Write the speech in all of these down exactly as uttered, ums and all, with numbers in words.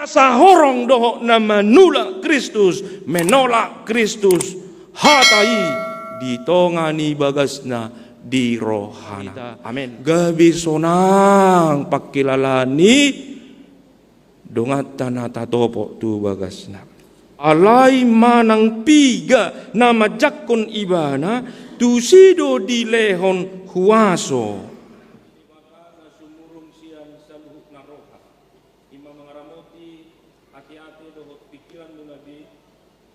sahorong dohot na manulak Kristus, menolak Kristus, hata i di tonga ni bagasna di rohana. Amen. Gabe sonang pangkilalaan ni donganta na tatopot tu bagasna. Alai manang piga na manjangkon ibana, tusi do dilehon huaso. Debata na sumurung sian saluhutna roha, i ma mangaramoti ateate dohot pingkiranmuna be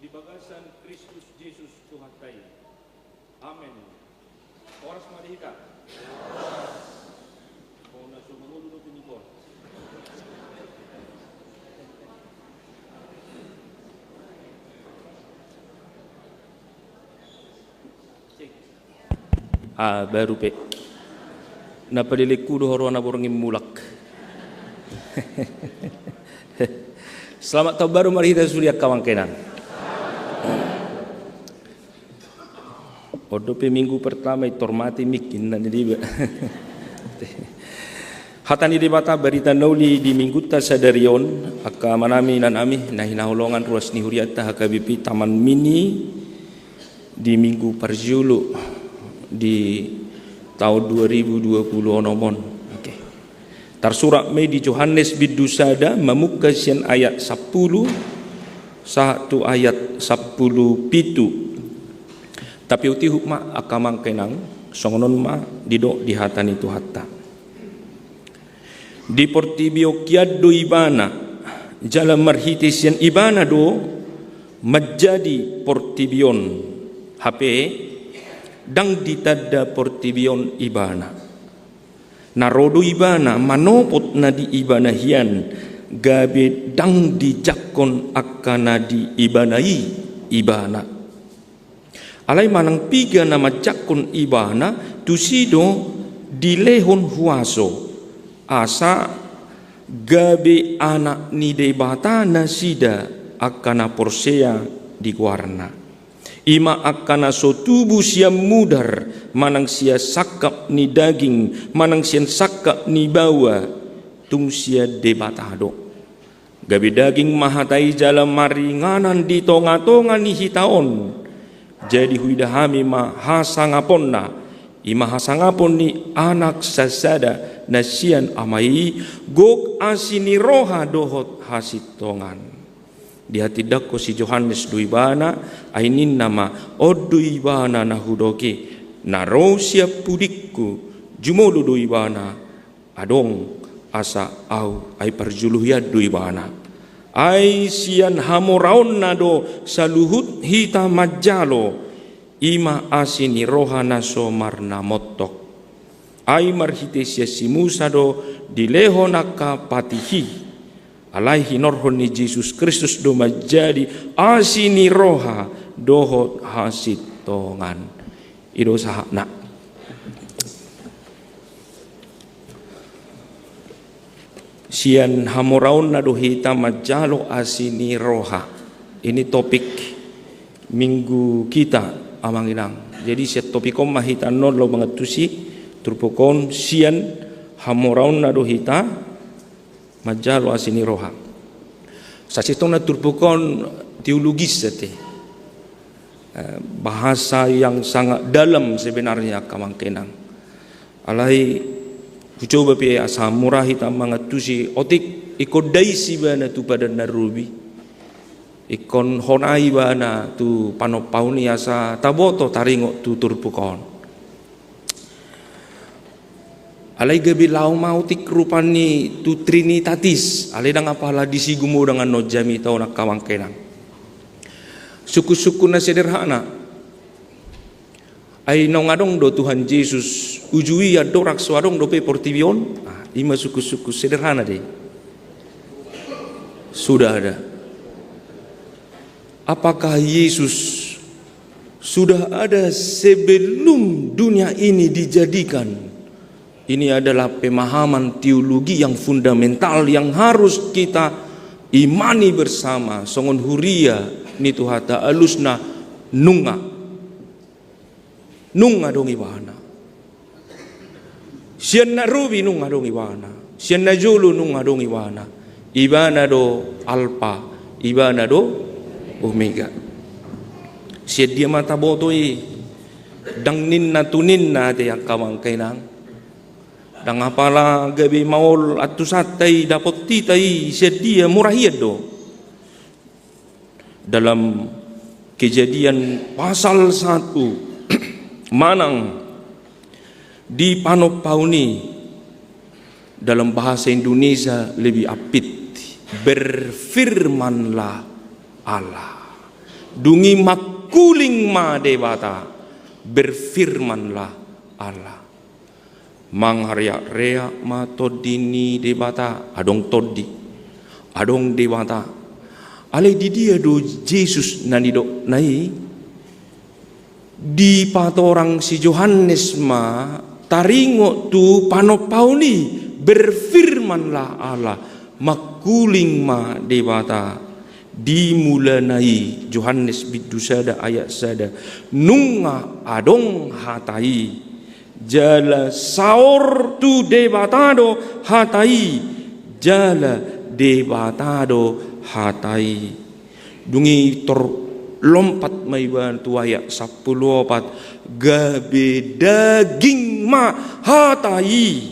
di bagasan Kristus Jesus Tuhanta i. Amen. Horas ma di hita. Oh, na so mangolu do tu nikon. Ah, baru pe. Na palelengku do ho roha na borngin mulak. Selamat tahun baru ma di hita sude angka amang inang. On dope minggu pertama i tor mate mic inna ni deba. Hata ni Debata, barita na uli di minggunta sadari on, angka amanami inanami na hinaholongan ruas ni hurianta H K B P Taman Mini, di minggu parjolo di taon dua ribu dua puluh onom on. Oke. Tarsurat ma i di Johannes bindu sada, mamungka sian ayat sampulu sahat tu ayat sampulu pitu. Tapiutihut ma angka amang inang, songon on ma didok di hata ni Tuhanta. Di portibi on hian do Ibana, jala marhite sian Ibana do manjadi portibi on. Hape ndang ditanda portibi on Ibana. Na ro do Ibana manopot na di Ibana hian, gabe ndang dijangkon angka na di Ibana i Ibana. Alai manang piga na manjangkon Ibana, tusi do dilehon huaso, asa gabe anak ni Debata nasida angka na porsea di goarna. I ma angka na so tubu sian mudar, manang sian sangkap ni daging, manang sian sangkap ni baoa, tung sian Debata do. Gabe daging ma hata i jala maringanan di tongatonga ni hita on. Jadi huida hami ma hasangaponna, i ma hasangapon ni Anak sasada na sian Ama i, gok asi ni roha dohot hasintongan. Dihatindangkon si Johannes do Ibana, ai ninna ma, on do Ibana na hudok i, na ro sian pudingku, jumolo do Ibana, adong asa ahu, ai parjolo hian do Ibana. Ai sian hamoraonna do saluhut hita manjalo, i ma asi ni roha na so marnamontok. Ai marhite sian si Musa do dilehon angka patih i. Alai hinorhon ni Jesus Kristus do manjadi asi ni roha dohot hasintongan. I do sahatna. Sian hamoraonna do hita manjalo asi ni roha. Ini topik minggu kita, amang inang. Jadi sian topik on ma hita annon laho mangantusi turpuk on, sian hamoraonna do hita manjalo asi ni roha. Sasintongna turpuk on teologis ate. Eh, bahasa yang sangat dalam sebenarnya, angka amang inang. Alai hucoba pe asa mura hita mangantusi, otik ingkon dais ibana tu Padan na Robi. Ingkon hona ibana tu panompaon i asa taboto taringot tu turpuk on. Alai gabe laho ma otik rupani tu Trinitatis, alai ndang apala disi gumodang annon jamita on, angka amang inang. Sungkunsungkun na sederhana. Ai naung adong do Tuhan Jesus uju i andorang so adong dope portibi on? Ah, i ma sungkunsungkun sederhana do i. Sudah ada. Apakah Yesus sudah ada sebelum dunia ini dijadikan? Ini adalah pemahaman teologi yang fundamental yang harus kita imani bersama songon huria ni Tuhanta. Alusna, nunga. Nunga adong ibana. Sian na robi nunga adong ibana. Sian na jolo nunga adong ibana. Ibana do Alpa, Ibana do Omega. Sian dia ma taboto i? Ndang ninna tu ninna ate, angka amang inang. Ndang apala gabe maol antusanta i, dapot hita i sian dia, mura hian do. Dalam Kejadian pasal satu, manang di Panompaon i, dalam bahasa Indonesia lebih apik, berfirmanlah Allah. Dung i mangkuling ma Debata, berfirmanlah Allah. Mangreak-reak ma Tondi ni Debata, adong Tondi, adong Debata. Alai di dia do Jesus na nidokna i? Dipatorang si Johannes ma taringot tu Panompaon i, berfirmanlah Allah, mangkuling ma Debata. Di mulana i, Johannes bindu sada ayat sada, nunga adong Hata i, jala saor tu Debata do Hata i, jala Debata do Hata i. Dung i tarlompat ma iba tu ayat sampulu opat, gabe daging ma Hata i,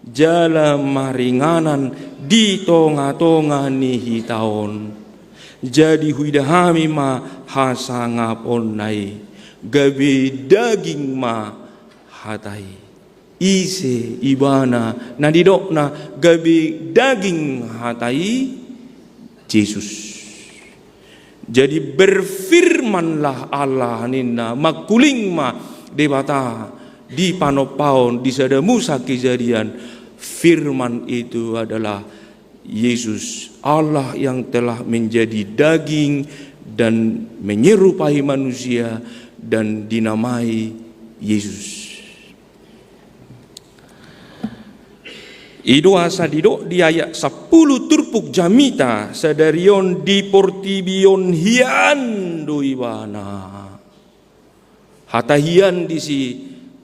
jala maringanan di tonga-tonga ni hita on. Jadi huida hami ma hasangaponna i, gabe daging ma Hata i. Ise Ibana na nidokna gabe daging Hata i? Jesus. Jadi berfirmanlah Allah ninna, mangkuling ma Debata. Di Panompaon, di Sada Musa, Kejadian, firman itu adalah Yesus, Allah yang telah menjadi daging dan menyerupai manusia dan dinamai Yesus. I do asa didok di ayat sampulu turpuk jamita, sadari on di portibi on hian do Ibana. Hata hian disi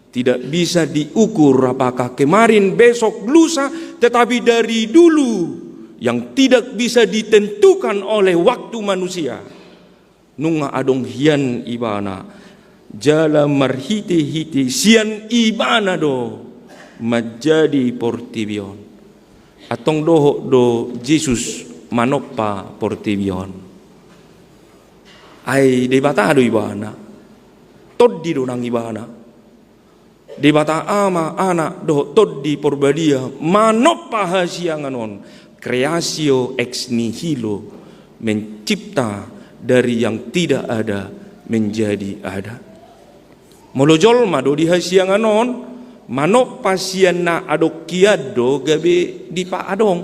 tidak bisa diukur apakah kemarin, besok, lusa, tetapi dari dulu yang tidak bisa ditentukan oleh waktu manusia. Nunga adong hian Ibana, jala marhite-hite sian Ibana do manjadi portibi on. Antong dohot do Jesus manompa portibi on. Ai Debata do Ibana. Tondi do nang Ibana. Debata Ama, Anak dohot Tondi Porbadia manompa hasiangan on. Creatio ex nihilo, mencipta dari yang tidak ada menjadi ada. Molo jolma do di hasiangan on manompa sian na adong hian do gabe dipaadong.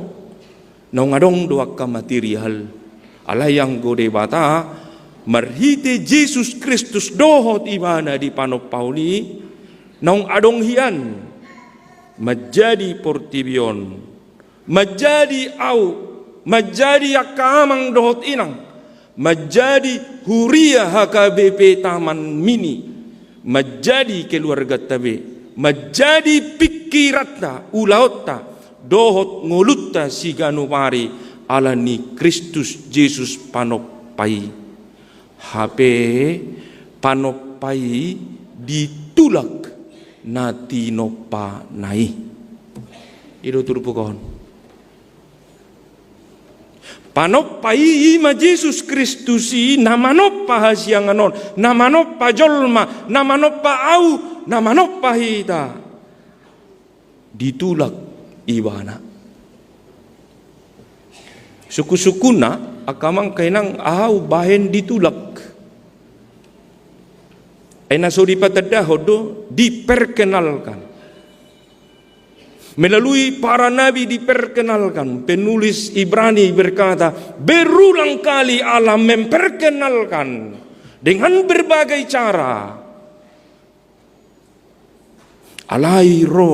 Naung adong do angka material. Alai anggo Debata marhite Jesus Kristus dohot Ibana di Panompaon i, naung adong hian manjadi portibi on, manjadi ahu, manjadi angka amang dohot inang, manjadi huria H K B P Taman Mini, manjadi keluarganta be, manjadi pingkiranta, ulaonta dohot ngolunta siganup ari ala ni Kristus Jesus Panompa i. Hape Panompa i ditulak na tinompana i. I do turpuk on. Panompa i, i ma Jesus Kristus i na manompa hasiangan on, na manompa jolma, na manompa ahu, na manompa hita. Ditulak Ibana. Sungkun-sungkunna, angka amang inang, aha umbahen ditulak? Ai na so dipatandahon do, diperkenalkan. Melalui para nabi diperkenalkan. Penulis Ibrani berkata, berulang kali Allah memperkenalkan dengan berbagai cara. Alai ro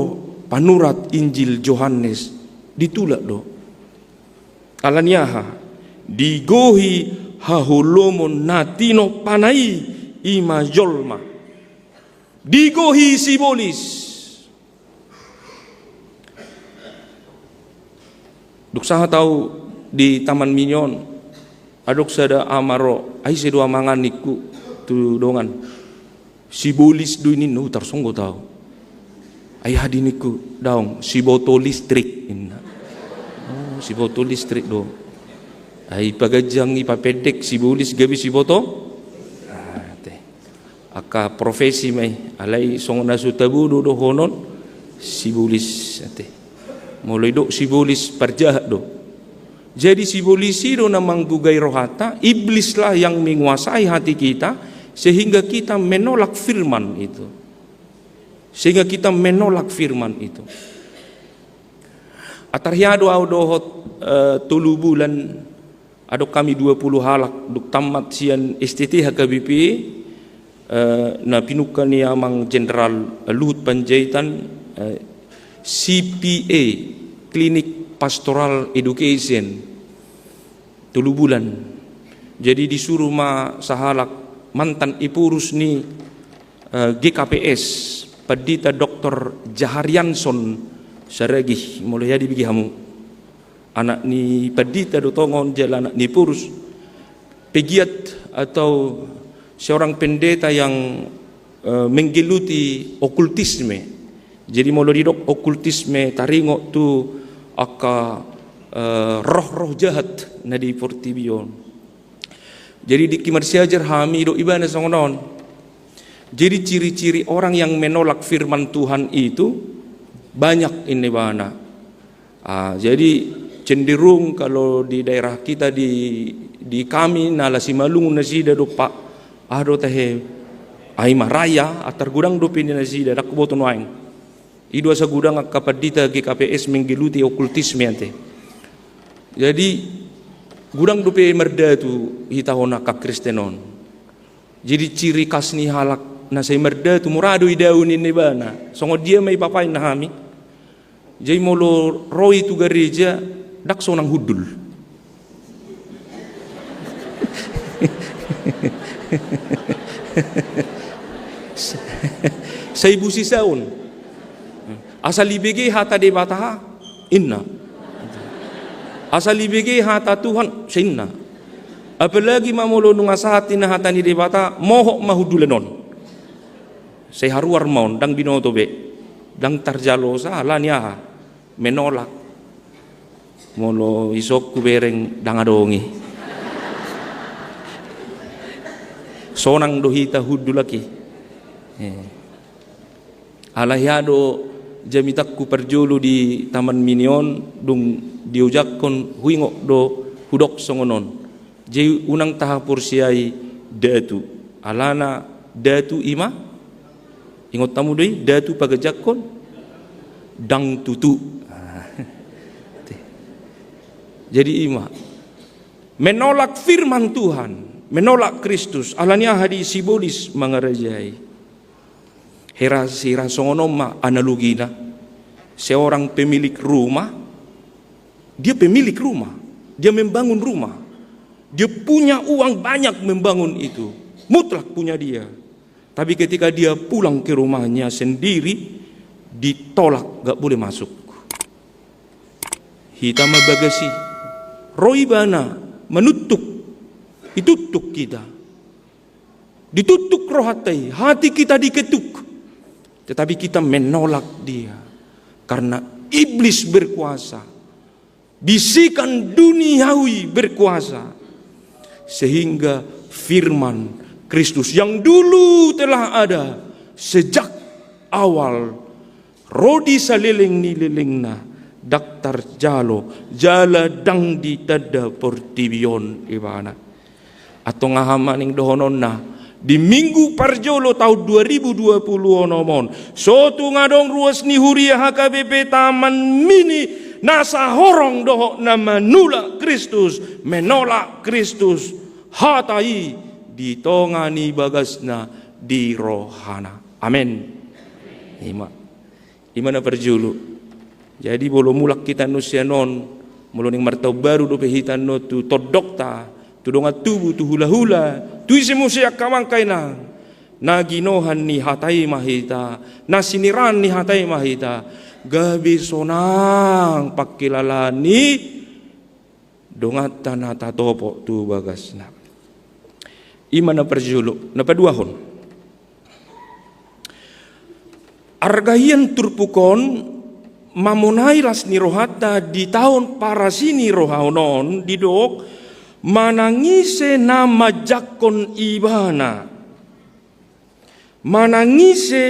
panurat Injil Johannes, ditulak do. Ala ni aha? Digohi haholomon na tinompana i, i ma jolma. Digohi sibolis. Dung sahat ahu Di Taman Mini on, adong sada ama ro, ai ise do amangan ningku tu dongan. Sibolis do i ninna, tarsonggot au. Ai aha do i ningku, daong, siboto listrik ninna. Oh, siboto listrik do. Ai paganjang i, pependek, sibolis gabe siboto. Ah, te. Angka profesi ma i, alai songon na so tabo do dohonon, sibolis, ate. Molo didok sibolis, parjahat do. Jadi sibolis i do na manggugai rohanta, iblislah yang menguasai hati kita, sehingga kita menolak firman itu. Sehingga kita menolak firman itu. Atar hea do au dohot, eh, tolu bulan, adong hami dua pulu halak, dung tamat sian S T T H K B P, eh, na pinungka ni Amang Jenderal Luhut Panjaitan, eh, C P E, Clinic Pastoral Education, tolu bulan. Jadi disuru ma sahalak mantan Ephorus ni, eh, G K P S, Pandita Doktor Jaharianson Saragih, molo hea dibege hamu. Anak ni pandita do tongon jala anak ni Ephorus. Pegiat atau seorang pendeta yang, eh, menggeluti okultisme. Jadi molo didok okultisme, taringot tu angka, eh, roh-roh jahat na di portibi on. Jadi didok marsiajar hami, didok ibana songon on. Jadi ciri-ciri orang yang menolak firman Tuhan itu banyak, ninna ibana. Ah, jadi cenderung kalau di daerah kita, di, di kami, na ala Simalungun nasida do, Pak. Aha do tahe, ai ma raya, atar godang dope di nasida, ndang huboto nuaeng. I do asa godang angka pandita G K P S menggeluti okultisme, ate. Jadi godang dope mardatu hita on angka Kristen on. Jadi ciri khas ni halak na sai mardatu, mura do idaon, ninna ibana. Songon dia ma i, papainna hami. Jadi molo ro i tu gareja, ndang sonang hundul. Sai busisaon. Asal ibege hata Debata, ninna. Asal ibege hata Tuhan, ninna. Apalagi ma molo nunga sahat ninna hata ni Debata, mohop ma hundulan on. Sai haruar ma on, ndang binoto be. Ndang tarjalo sa, ala ni aha? Menolak. Molo isongku bereng, ndang adong i. Sonang do hita hundul, aki. Eh. Ala hea do jamitangku parjolo di Taman Mini on, dung diojakhon, huingot do hudok songon on. Jadi unang tahaporseai datu. Alana datu i ma, ingot hamu do i, datu paganjangkon ndang tutu. Jadi i ma, menolak firman Tuhan, menolak Kristus. Ala ni aha? Di sibolis mangarajai. Hira, hira songon on ma analogina. Seorang pemilik rumah, dia pemilik rumah, dia membangun rumah, dia punya uang banyak membangun itu, mutlak punya dia. Tapi ketika dia pulang ke rumahnya sendiri, ditolak, nggak boleh masuk. Hita ma bagas i. Ro ibana manuntuk, ituntuk hita. Dituntuk rohanta i, hati kita diketuk. Tetapi kita menolak dia. Karena iblis berkuasa. Bisikan duniawi berkuasa. Sehingga firman Kristus yang dulu telah ada sejak awal ro di saleleng ni lelengna, ndang tarjalo jala ndang ditanda portibi on ibana. Antong aha ma ning dohononna di minggu parjolo taon dua ribu dua pulu onom on? So tung adong ruas ni huria H K B P Taman Mini na sahorong dohot na manulak Kristus, menolak Kristus, hata i di tonga ni bagasna, di rohana. Amen. I ma. I ma na parjolo. Jadi molo mulak hita annon sian on, molo naeng martaon baru dope hita annon tu tondongta, tu dongan tubu, tu hulahula, tu ise muse angka amang, inang, na ginohan ni hata i ma hita, na siniraan ni hata i ma hita, gabe sonang pangkilalaan ni donganta na tatopot tu bagasna. I ma na parjolo. Na paduahon, arga hian turpuk on mamonai las ni rohanta di taon parasi ni roha on, didok: Manang ise na manjangkon ibana? Manang ise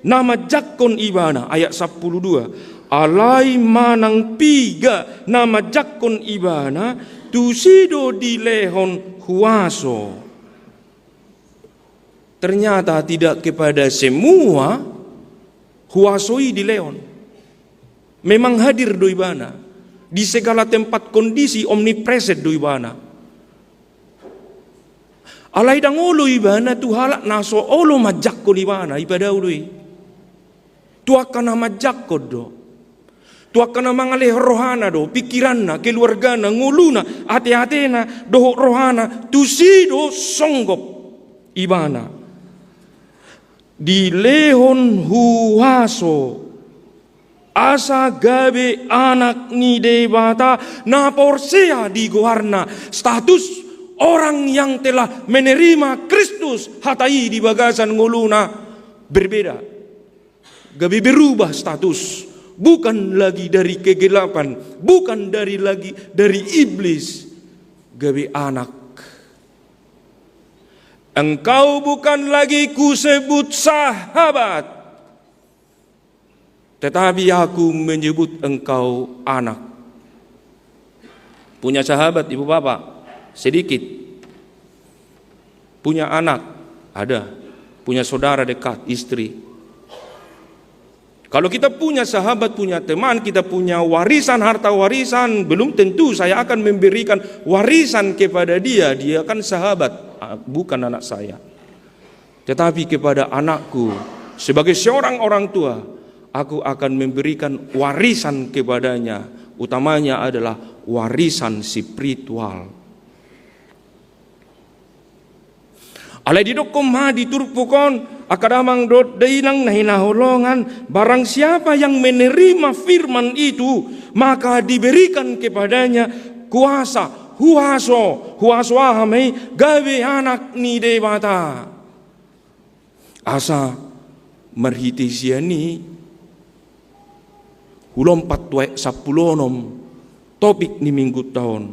na manjangkon ibana? Ayat sampulu dua. Alai manang piga na manjangkon ibana, tusi do dilehon huaso. Ternyata tidak kepada semua huaso i dilehon. Memang hadir do ibana di segala tempat, kondisi, omnipresen do ibana. Alai ndang olo ibana tu halak na so olo manjangkon ibana, ipadao do i. Tu angka na manjangkon do. Tu angka na mangalehon rohana do, pikiranna, keluargana, ngoluna, ateatena, dohot rohana, tusi do songgop ibana. Dilehon huaso, asa gabe anak ni Debata na porsea di goarna. Status orang yang telah menerima Kristus, hata i, di bagasan ngoluna berbeda. Gabe berubah status. Bukan lagi dari kegelapan, bukan dari lagi dari iblis. Gabe anak. Engkau bukan lagi kusebut sahabat, tetapi aku menyebut engkau anak. Punya sahabat, ibu bapak? Sedikit. Punya anak? Ada. Punya saudara dekat, istri? Kalau kita punya sahabat, punya teman, kita punya warisan, harta warisan, belum tentu saya akan memberikan warisan kepada dia. Dia kan sahabat, ah, bukan anak saya. Tetapi kepada anakku, sebagai seorang orang tua, aku akan memberikan warisan kepadanya, utamanya adalah warisan spiritual. Alai didok ma di turpuk on, angka damang dohot dainang na hinaholongan: Barang siapa yang menerima firman itu, maka diberikan kepadanya kuasa, huaso. Huaso aha ma i? Gabe anak ni Debata. Asa marhite sian i, hulompat tu ayat sampulu onom, topik ni minggunta on,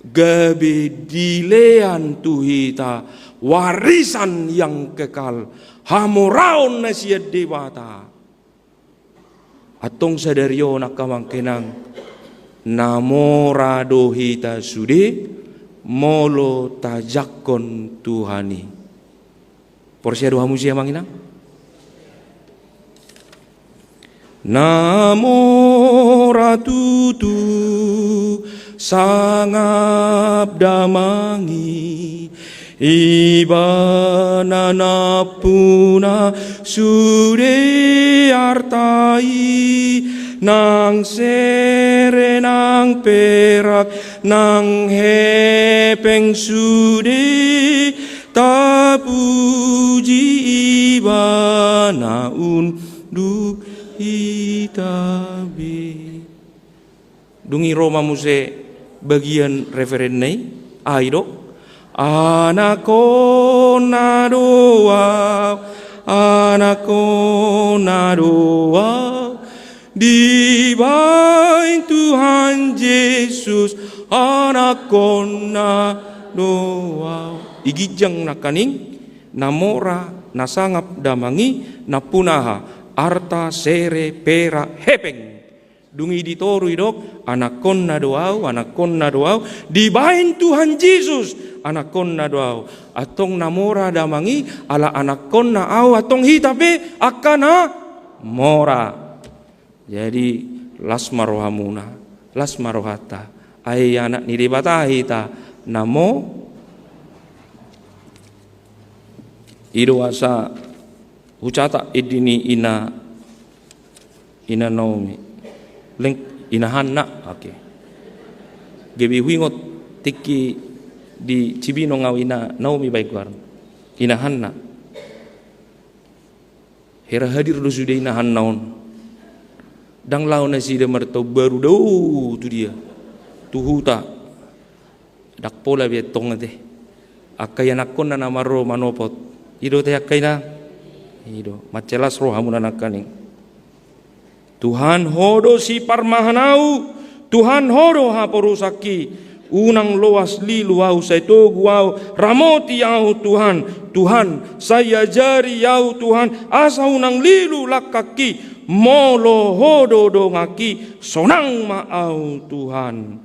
gabe dilean tu hita warisan yang kekal, hamoraon na sian Debata. Antong sadari on, angka amang inang, na mora do hita sude molo tajangkon Tuhan i. Porsea do hamu muse, amang inang? Na mora tutu sangap damang i, ibana nampuna sude arta i, nang sere nang perak nang hepeng sude, tapuji ibana unduk hita be. Dung i ro ma muse bagian referenna i, aha i do? Anakkonna do ahu, anakkonna do ahu, dibahen Tuhan Jesus, anakkonna do ahu. I ginjang nangkaning na mora na sangap damang i, nampuna aha? Arta, sere, perak, hepeng. Dung i di toru didok, anakkonna do ahu, anakkonna do ahu, dibahen Tuhan Jesus, anakkonna do ahu. Antong na mora damang i, ala anakkonna ahu, antong hita pe angka na mora. Jadi, las ma rohamuna, las ma rohanta. Ai anak ni Debata hita, na mo-, i do asa hucatat endi ni ina, ina Naomi. Leng, ina Hanna, oke. Gabe huingot tingki di Cibinong ahu, ina Naomi baen goarna. Ina Hanna. Hera hadir do sude ina Hanna on. Ndang laho nasida martaon baru dao tu dia, tu huta. Ndang pola be antong ate. Angka ianakkonna na marro manopot. I do ate angka ina. I do. Mansai las rohamuna nangkaning. Tuhan, Ho do siparmahan au. Tuhan, Ho do haporusangki. Unang loas lilu au, sai togu au, ramoti au Tuhan. Tuhan, sai ajari au Tuhan, asa unang lilu langkangki. Molo Ho do donganki, sonang ma au Tuhan.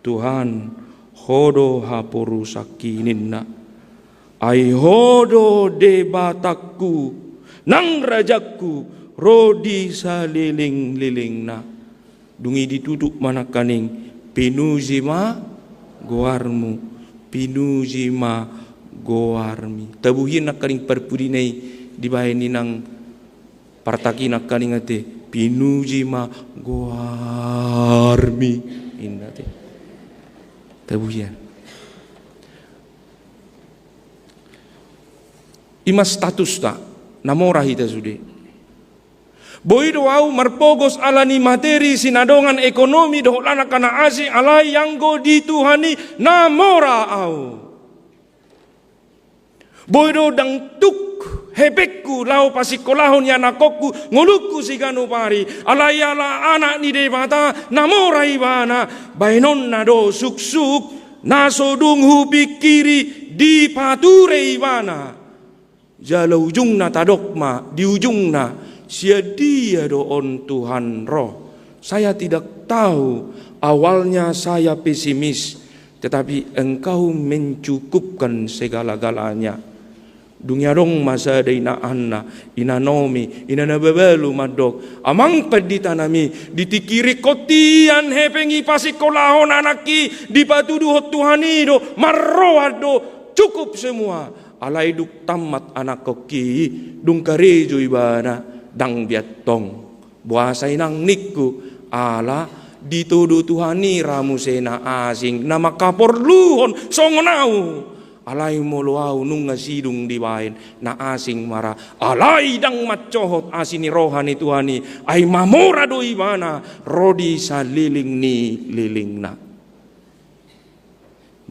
Tuhan, Ho do haporusangki ninna. Ai Ho do Debatangku, nang rajangku, ro di salelenglelengna. Dung i ditutup ma nangkaning, pinuji ma goarmu, pinuji ma goarmi. Tabuhian nangkaning parpudina i dibaen inang partaki nangkaning ate, pinuji ma goarmi. Inna ate. Tabuhian. I ma statusta, na mora hita sude. Boi do au marpogos ala ni materi, sinadongan, ekonomi dohot langkana asi, alai anggo di Tuhan i na mora au. Boi do ndang tuk hepengku laho pasingkolahon ianakhonku, ngolungku siganup ari, alai ala Anak ni Debata na mora ibana, baenonna do suksuk na so dung hupingkiri dipature ibana. Jala ujungna tadok ma di ujungna, sian dia do on Tuhan ro? Saya tidak tahu, awalnya saya pesimis, tetapi Engkau mencukupkan segala-galanya. Dung i adong ma sada inaanna, inanomi, ina Nababalu mandok, amang panditanami, di tingki ringkot i an hepeng i pasingkolahon anakki, dipatuduhon Tuhan i do, marroan do, cukup semua. Alai dung tammat anakhonki, dung karejo ibana, ndang be antong. Boasa inang ningku, ala ditodo Tuhan i ra muse na asing, na mangkaporluhon songon au. Alai molo au nunga sidung dibaen, na asing ma ra. Alai ndang mansohot asi ni roha ni Tuhan i, ai mamora do ibana, ro di saleleng ni lelengna.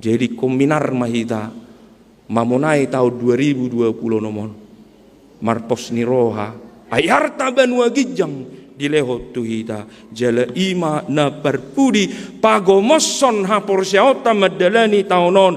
Jadi ingkon minar ma hita mamonai taon dua ribu dua puluh onom on. Marpos ni roha, ai arta banua ginjang dilehon tu hita, jala i ma na parpudi pagomoshon haporseaonta mandalani taon on,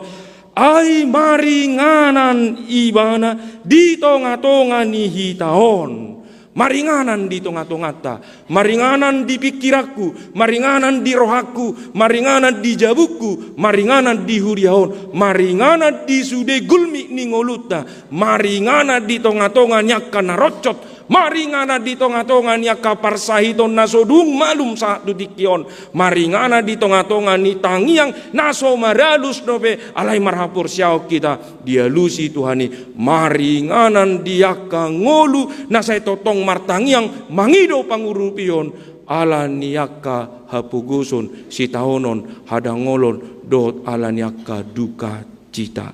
ai maringanan ibana di tonga-tonga ni hita on. Maringanan di tonga-tonganta, maringanan di pingkiranku, maringanan di rohangku, maringanan di jabungku, maringanan di huria on, maringanan di sude gulmit ni ngolunta, maringanan di tonga-tonga ni angka na ronsot, maringanan di tonga-tonga ni angka parsahiton na so dung malum sahat tu tingki on, maringanan di tonga-tonga ni tangiang na so maralus dope, alai marhaporseaon hita, dialusi Tuhan i, maringanan di angka ngolu na sai tongtong martangiang mangido pangurupion, ala ni angka hapogoson, sitaonon, hadangolon, dohot ala ni angka dukacita.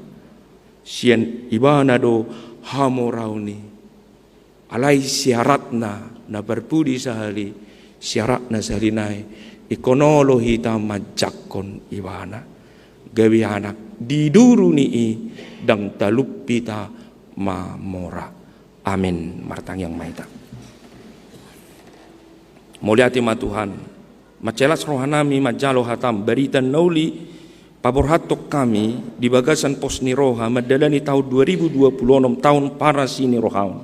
Sian ibana do hamoraon i. Alai syaratna, na parpudi sahali, syaratna sahali nai, ingkon olo hita manjangkon ibana. Gabe anak di duru ni i, ndang talup hita mamora. Amin. Martangiang ma hita. Mauliate ma Tuhan. Mansai las rohanami manjalo hatam, barita na uli paborhathon hami di bagasan pos ni roha mandalani taon dua ribu dua puluh onom, taon parasi ni roha on.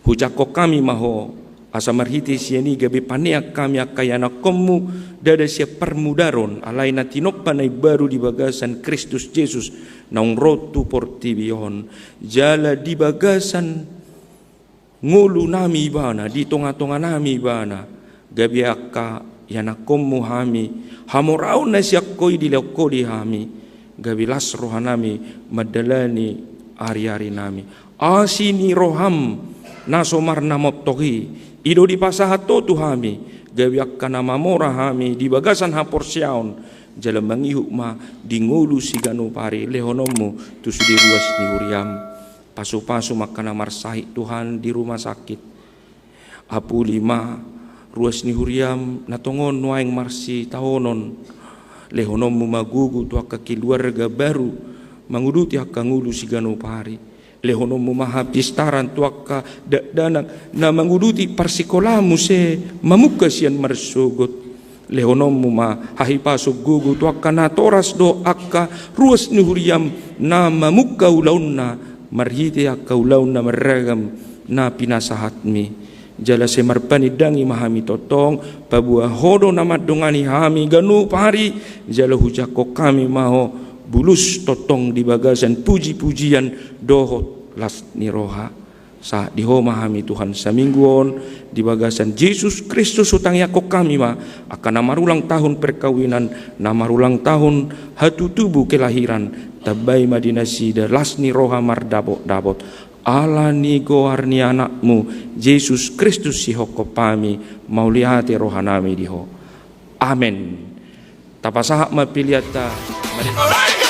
Hujangkon hami ma Ho, asa marhite sian i gabe paneang hami angka ianakhonmu, ndada sian parmudaron, alai na tinompa na imbaru di bagasan Kristus Jesus, naung ro tu portibi on. Jala di bagasan ngolunami ibana, di tonga-tonganami ibana, gabe angka ianakhonmu hami, hamoraon na sian Ho i dilehon Ho di hami, gabe las rohanami mandalani ari-arinami. Asi ni roham na so marnamontok i, i do dipasahat Ho tu hami, gabe angka na mamora hami di bagasan haporseaon, jala mangihut ma di ngolu siganup ari lehononmu tu sude ruas ni huriam. Pasu-pasu ma angka na marsahit Tuhan di rumah sakit. Apuli ma ruas ni huriam na tongon nuaeng marsitaonon. Lehononmu ma gogo tu angka keluarga baru manguduti angka ngolu siganup ari. Lehononmu ma hapistaran tu angka dakdanak na manguduti parsikolahon muse mamungka sian marsogot. Lehononmu ma hahipason gogo tu angka natoras dohot angka ruas ni huriam na mamungka ulaonna marhite angka ulaon na marragam na pinasahatmi. Jala sai marpanindangi ma hami tongtong, paboa Ho do na mandongani hami ganup ari, jala hujangkon hami ma Ho bulus tongtong di bagasan pujipujian dohot las ni roha. Sahat di Ho ma hami Tuhan saminggu on, di bagasan Jesus Kristus hutangiangkon hami ma angka na marulang tahun perkawinan, na marulang tahun hatutubu kelahiran, tambai ma di nasida las ni roha mardapotdapot. Ala ni goar ni Anakmu, Jesus Kristus, sihophop hami, mauliate rohanami di Ho. Amen. Tapasahat ma peleanta. Mari.